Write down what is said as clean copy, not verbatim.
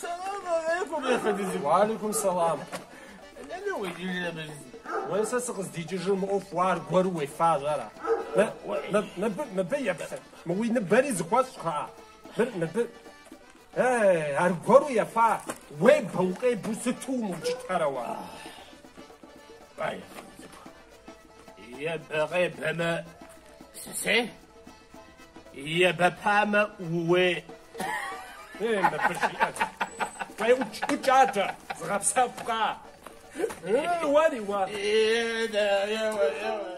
Сэлам алейкум, ефэнды. Уалейкум сэлам. Дэнэ уикӏыжрэ мыжьым? Уэ сэ сыкъыздикӏыжыр мыӏуэху уэ аргуэру уефащ, ара? Мыбы, мыбы еплъ. Мы уи ныбэри зыхуэщӏ, кхъыӏэ. Мыр, мыбы. Эй, аргуэру ефа, уебэ, укъебэу сыту умыукӏытэрэ уэ? Ебэ-къебэмэ, сысей? Ебэпамэ, ууей. Ей, мыбы жиӏэр. Уей, ӏукӏ, ӏукӏ адэ, зыгъэпсэхукъэ? Ей, уэри, уэ. Е, да, еуэ, еуэ.